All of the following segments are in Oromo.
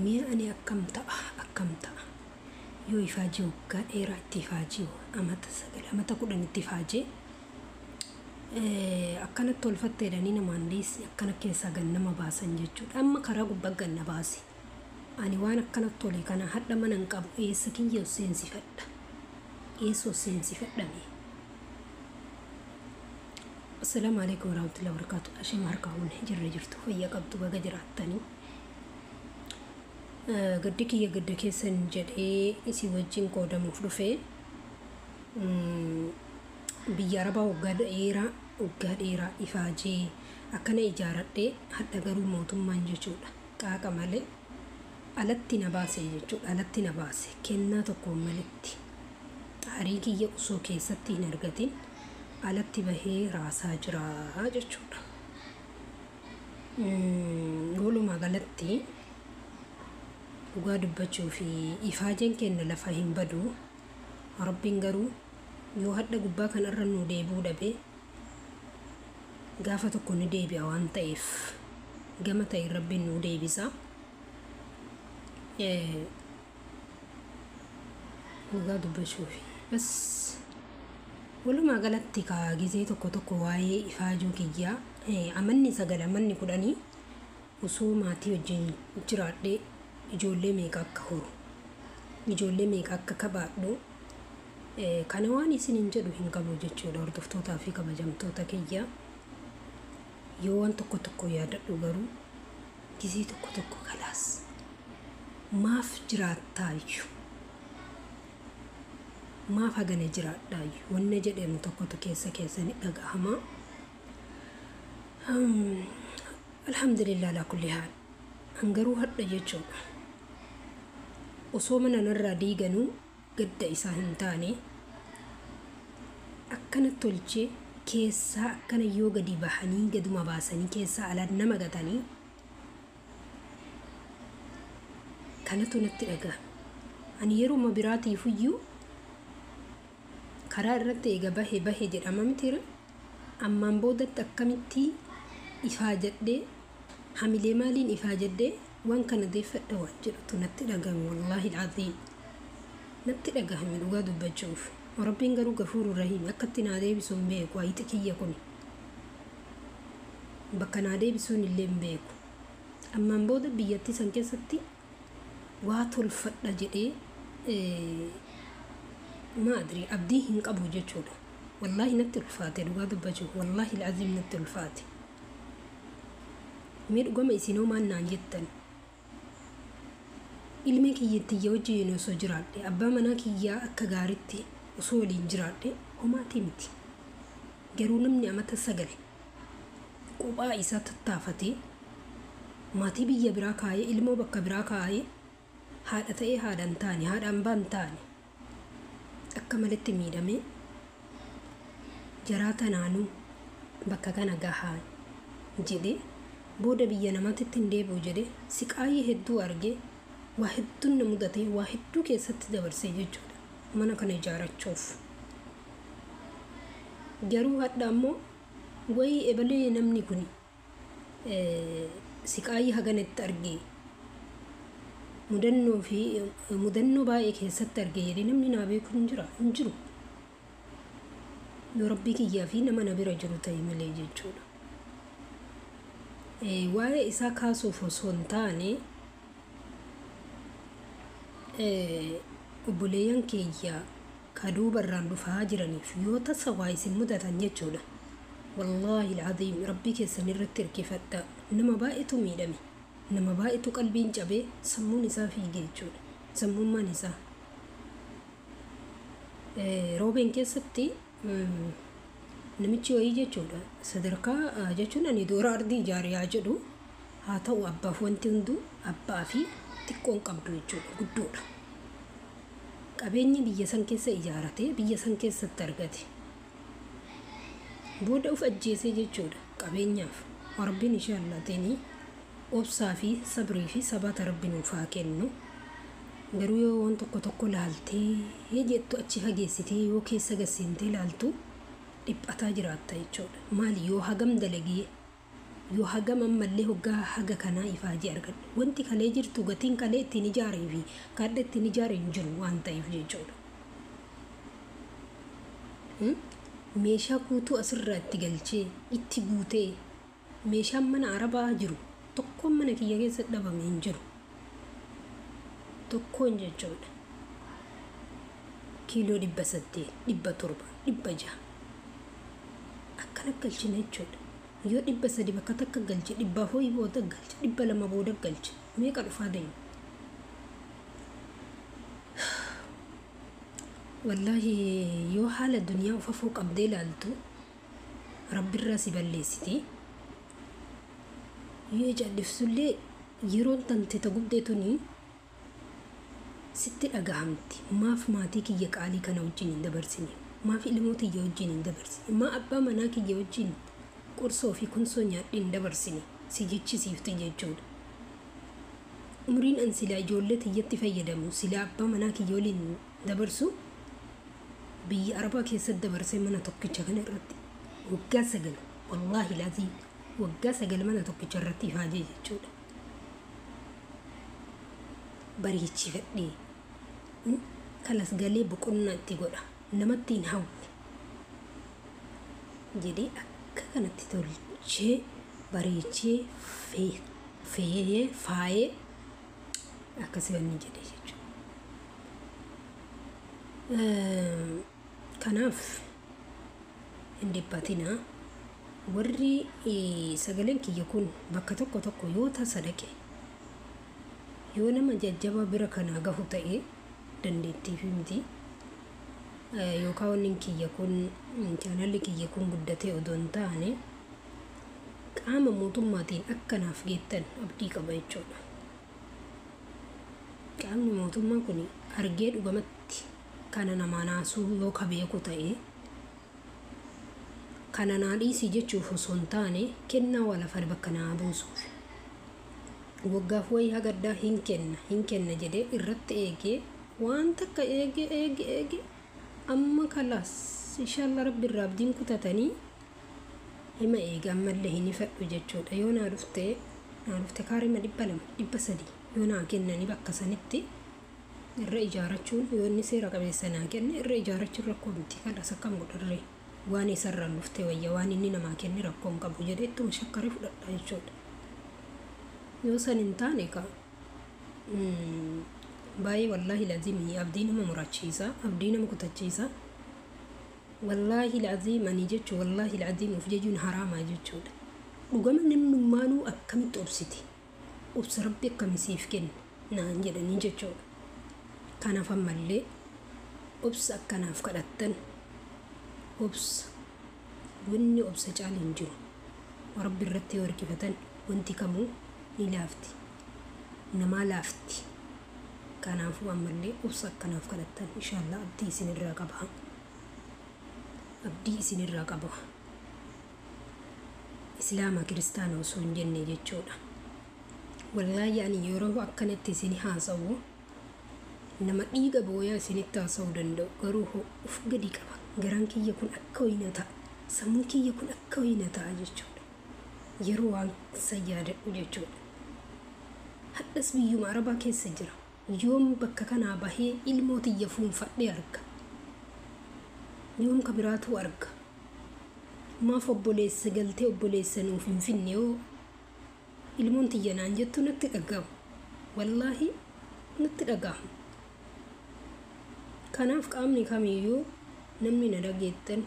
Mee ani akkam ta'a, akkam ta'a? Yoo ifaajee waggaa dheeraa itti ifaajee, amata 9, amata 10 itti ifaajee, akkanatti tolfatte jedhanii namaan deessi, akkana keessaa gad nama baasan jechuudha. Amma karaa gubbaa gad na baase. Ani waan akkanatti tole kana hadha mana hin qabu, eessa kiyya ol seensifadha? Eessa ol seensifadha mee? Assalaamu alaikum warahmatullahi wabarakatuh. Ashama harkaa fuune, jirra jirtu, fayyaa qabdu, baga jiraattanii. Gaddi kiyya gadda keessan jedhee isin wajjin qoodamuuf dhufe. Biyya Arabaa waggaa dheeraa, waggaa dheeraa ifaajee akkana ijaaradhee, hadha garuu mootummaan jechuudha qaaqa malee alatti na baase jechuudha. Alatti na baase, kennaa tokkoon malitti, xaarii kiyya osoo keessatti hin argatin alatti bahee raasaa jira jechuudha. Walumaa galatti dhugaa dubbachuu fi ifaajeen kenna lafa hin badu. Rabbiin garuu yoo hadha gubbaa kanarra nu deebi'uu dhabe, gaafa tokko ni deebi'a waan ta'eef, gama ta'e Rabbiin nu deebisa. Dhugaa dubbachuu fi bas walumaa galatti kaa gizee tokko tokko waa'ee ifaajuu kiyyaa, amanni 9, amanni 10 osoo maatii wajjin jiraadhee ijoollee meeqa akka horu, ijoollee meeqa akka kabaadhu, kana waan isinin jedhu hin qabu jechuudha. Hordoftootaa fi kabajamtoota kiyya, yoo waan tokko tokko yaadadhu garuu gizee tokko tokko kalaas maaf jiraattaayyuu, maaf hagana jiraadhaayyuu wanna jedhamu tokkotu keessa keessani dhagahama. Alhamdulillah alaa kulli haal. Hangaruu hadha jechuudha osoo mana narraa diiganuu gadda isaa hin taane, akkana tolchee keessaa akkana yoo gadi bahanii gaduma baasanii keessaa ala nama gatanii, kanatu natti dhagahame. Ani yeruma biraatiifuyyuu karaa irratti eega bahe bahe jedhama mitiire, ammaan boodatti akkamitti ifaajadhee, hamilee maaliin ifaajadhee waan kana deeffadha waan jedhutu natti dhagahame. Wallaahi alcaziim natti dhagahame dhugaa dubbachuuf. Rabbiin garuu gafuuru rahiim, akkatti naa deebisu hin beeku. Hayixi kiyya kun bakka naa deebisuun illee hin beeku. Ammaan booda biyyattii san keessatti waa tolfadha jedhee ma adri abdii hin qabu jechuudha. Wallaahi natti ulfaate dhugaa dubbachuuf, wallaahi alcaziim natti ulfaate. Mee dhugama isinoo maal naan jettan? Ilmee kiyyatiyya wajjin osoo jiraadhe, abbaa manaa kiyyaa akka gaaritti osoo waliin jiraadhe homaatii miti. Garuu namni amata 9 qophaa isaa tattaafatee, maatii biyya biraa kaayee, ilmoo bakka biraa kaayee, haadha ta'ee haadha hin taane, haadha hambaa hin taane, akka malitti miidhamee jaraa tanaanuu bakka kana gahaa jedhee, booda biyya namaatitti hin deebi'u jedhee, siqaayii hedduu argee, waa hedduun na mudatee, waa hedduu keessatti dabarsee jechuudha mana kana ijaarachuuf. Garuu hadha ammoo wayii ebalee namni kun siqaayii haganatti argee, mudannoo fi mudannoo baay'ee keessatti arge jedhee namni naa beeku hin jira, hin jiru, yoo Rabbii kiyyaa fi nama na bira jiru ta'e malee jechuudha. Waa'ee isaa kaasuuf osoo hin taane, obboleeyyan kiyya ka duubarraan dhufaa jiraniif, yoo tasa waa isin mudatan jechuudha. Wallaahi alcaziim Rabbii keessan irratti hirkifadha. Nama baay'eetu miidhame. Nama baay'eetu qalbiin cabee sammuun isaa fiige jechuudha. Sammummaan isaa. Roobeen keessatti namichi wayii jechuudha, sadarkaa jechuun ani doora ardii ijaariyaa jedhu haa ta'u, abbaaf wanti hunduu abbaa fi xiqqoon qabdu jechuudha, guddoodha. Qabeenya biyya san keessa ijaaratee biyya san keessatti argate. Booda uf ajjeesee jechuudha qabeenyaaf. Rabbiin insha Allahtiin obsaa fi sabrii fi sabata Rabbi nuuf haa kennu. Garuu yoo waan tokko tokko laaltee jettu, achi fageessitee yoo keessa gasseentee laaltu, dhiphataa jiraatta jechuudha. Maali yoo hagam dalagee Yoo hagam ammallee hoggaa haga kanaa ifaajee argadhe, wanti kalee jirtu gatiin kalee ittiin ijaaree fi kaadha ittiin ijaaree hin jiru waan ta'eef jechuudha. Meeshaa guutuu asirraa itti galchee itti guutee, meeshaan mana arabaa jiru tokkoon mana kiyya keessa dhabame hin jiru. Tokkoon jechuudha. Kiiloo 800, 700, 600 akkana galchina jechuudha. Yoo 300 bakka takka galche, 400 booda galche, 200 booda galche, meeqa dhufaa deema? Wallaahi yoo haala duniyaa ufafoo qabdee ilaaltu rabbirraa si balleessiti. Yoo jal'ifsullee yeroon tante ta gubdee tuni sitti dhagahamti. Maaf maatii kiyya qaalii kana wajjin hin dabarsine? Maaf ilmoo tiyya wajjin hin dabarsine? Maa abbaa manaa kiyya wajjin qorsoo fi kunsoo nyaadhee hin dabarsine? Si jechisiifti jechuudha. Umriin an silaa ijoollee tiyyatti fayyadamu, silaa abbaa manaa kiyya waliin dabarsu, biyya arabaa keessatti dabarsee mana tokkicha kana irratti waggaa 9, wallaahi laazii waggaa 9 mana tokkicha irratti ifaajee jechuudha. Bareechifadhee kalas galee boqonnaa itti godha, namatti hin hawwu jedhee akka kanatti tolchee bareechee feeyee faayee akkasii wanni jedhee jechuudha. Kanaaf hin dhiphatinaa. Warri sagaleen kiyya kun bakka tokko tokko yoo tasa dhaqe, yoo nama jajjabaa bira kanaa gahu ta'e, dandeettii fi miti, yookaan wanni kiyya kun, chaanalli kiyya kun guddatee odoo hin taane, qaama mootummaatiin akkanaaf geettan abdii qaba jechuudha. Qaamni mootummaa kun argee dhugamatti kana namaa naasuu yoo ka beeku ta'e, kana naa dhiisii jechuuf osoo hin taane, kennaa waa lafa bakka naa buusuuf. Waggaaf wayii hagaddaa hin kenna hin kenna jedhee irratti eegee, waan takka eegee eegee eegee, amma kalaas inshallah rabbi irraa abdiin kutatanii hima eega ammallee hin ifadhu jechuudha. Yoo naa dhufte, naa dhufte, kaarima 200, 300 yoo naa kennanii, bakka sanitti irra ijaarachuun, yoo inni seera qabeessa naa kenne, irra ijaarachuun rakkoo miti. Kalaas akkam godharree, waan isarraan dhufte wayya, waan inni namaa kenne rakkoo hin qabu jedhee ittuma shakkaree fudhadha jechuudha. Yoo san hin taane ka baay'ee wallaahi lazimii abdii nama murachiisa, abdii nama kutachiisa. Wallaahi laziim ani jechuun, wallaahi laziim of jechuun haraamaa jechuudha. Dhugama namnummaanuu akkamitti obsiti? Obsa rabbi akkamisiif kenna naan jedhanii jechuudha. Kanaaf ammallee obsa akkanaaf kadhattan. Obsa, wanni obsa caalu hin jiru. Rabbi irratti yoo hirkifatan wanti kamuu ni laafti. Namaa laafti. Kanaafuu ammallee obsa akkanaaf kadhattan inshallah abdii isinirraa qaba. Abdii isinirraa qaba. Islaama kiristaana osoo hin jenne jechuudha. Wallaahi ani yeroo akkanatti isin haasa'u nama dhiiga booyaa isinitti haasa'uu danda'u, garuu of gadi qaba. Garaan kiyya kun akka wayina ta'a. Sammuun kiyya kun akka wayina ta'a jechuudha. Yeroo waan san yaadadhu jechuudha. Hadhas biyyuma arabaa keessa jira. Yoom bakka kanaa bahee ilmoo tiyya fuunfadhee arga? Yoom ka biraatu arga? Maaf obboleessa galtee obboleessa nuuf hin finne yoo ilmoon tiyya naan jettu natti dhaga'ama. Wallaahi natti dhaga'ama. Kanaaf qaamni kamiyyuu namni na dhageettan,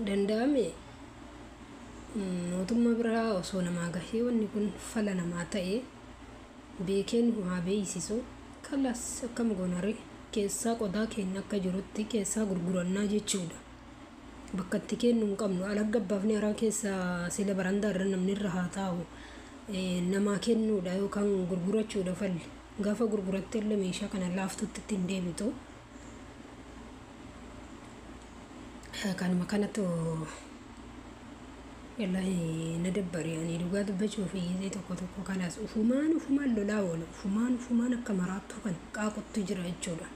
danda'ame mootummaa biraa osoo namaa gahee, wanni kun fala namaa ta'e beekeen haa beeksisu. Kalas akkam goonare, keessaa qodaa keenya akka jirutti keessaa gurgurannaa jechuudha. Bakka itti kennu hin qabnu, ala gabbaafni haraa keessa sila barandaa irra namni irra haa taa'u, namaa kennuudha yookaan gurgurachuudha falli. Gaafa gurguratte illee meeshaa kana laaftutti ittiin deebitu. Kanuma kanatu wallaahi na dabbare. Ani dhugaa dubbachuuf gisee tokko tokko kalaas ufumaan ufumaan lolaa oola, ufumaan ufumaan akka maraattuu kan qaaqottu jira jechuudha.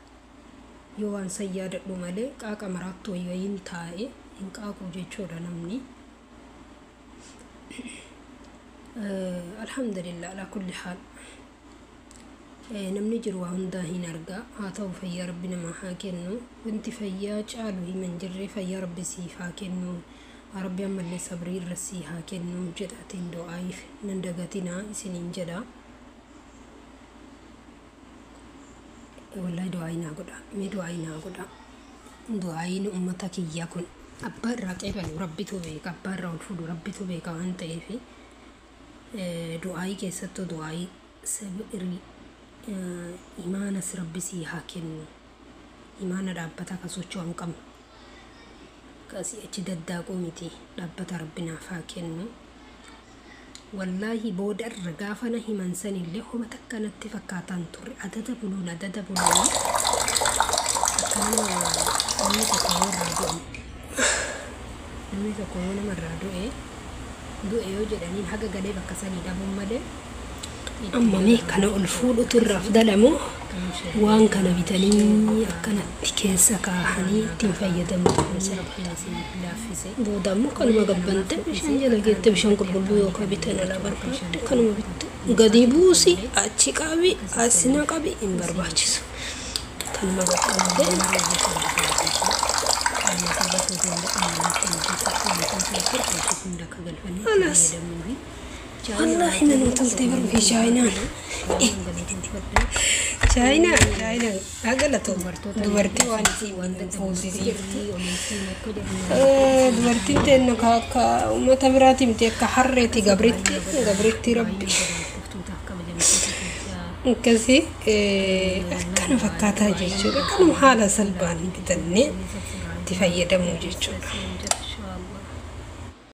Yoo waan san yaadadhu malee qaaqa maraattuu wayiin taa'ee hin qaaqu jechuudha namni. Alhamdulillah alaa kulli haal. Namni jiru waa hundaa hin argaa. Haa ta'u, fayyaa Rabbi namaa haa kennu. Wanti fayyaa caalu himan jirre, fayyaa Rabbi siif haa kennu. Rabbi ammallee sabrii irra sii haa kennu jedhaatiin du'aayiif nan dagatinaa isiniin jedha. Wallahi du'aayii naa godha. Mee du'aayii naa godha. Du'aayiin uummata kiyyaa kun abbaa irraa qeebalu Rabbitu beeka. Abbaa irraa ol fuudhu Rabbitu beeka waan ta'eef, du'aayii keessattuu du'aayii sabrii, imaanas Rabbi sii haa kennu. Imaana dhaabbata akka socho'u hin qabnu. Akkasii achi daddaaquu miti, dhaabbata Rabbi naaf haa kennu. Wallaahi booda irra gaafa na himan sanillee homa takka natti fakkaataan turre. Adada buluun adada buluun akka nama namni tokko yoo irraa du'an, namni tokko yoo namarraa du'e du'e yoo jedhaniin haga galee bakka sanii dhabuun malee. Amma mee kana ol fuudhutu irraa afdalamoo waan kana bitanii akkanatti keessa kaahanii ittiin fayyadamutu booda ammoo kanuma gabbante bishaan jala geette, bishaan qulqulluu yookaan bitan alaa barbaadde kanuma bitte gadi buusi, achi qabi, asina qabi, hin barbaachisu, kanuma gabbante. Alas wallaahi nama toltee barbi. Chaayinaan, Chaayinaa, Chaayinaan haa galatoom. Dubartii waan isii fuusisiifti. Dubartiin teenna akka uummata biraati miti, akka harreeti, gabritti, gabritti Rabbi. Akkasii akkana fakkaataa jechuudha. Kanuma haala salphaan bitannee itti fayyadamuu jechuudha.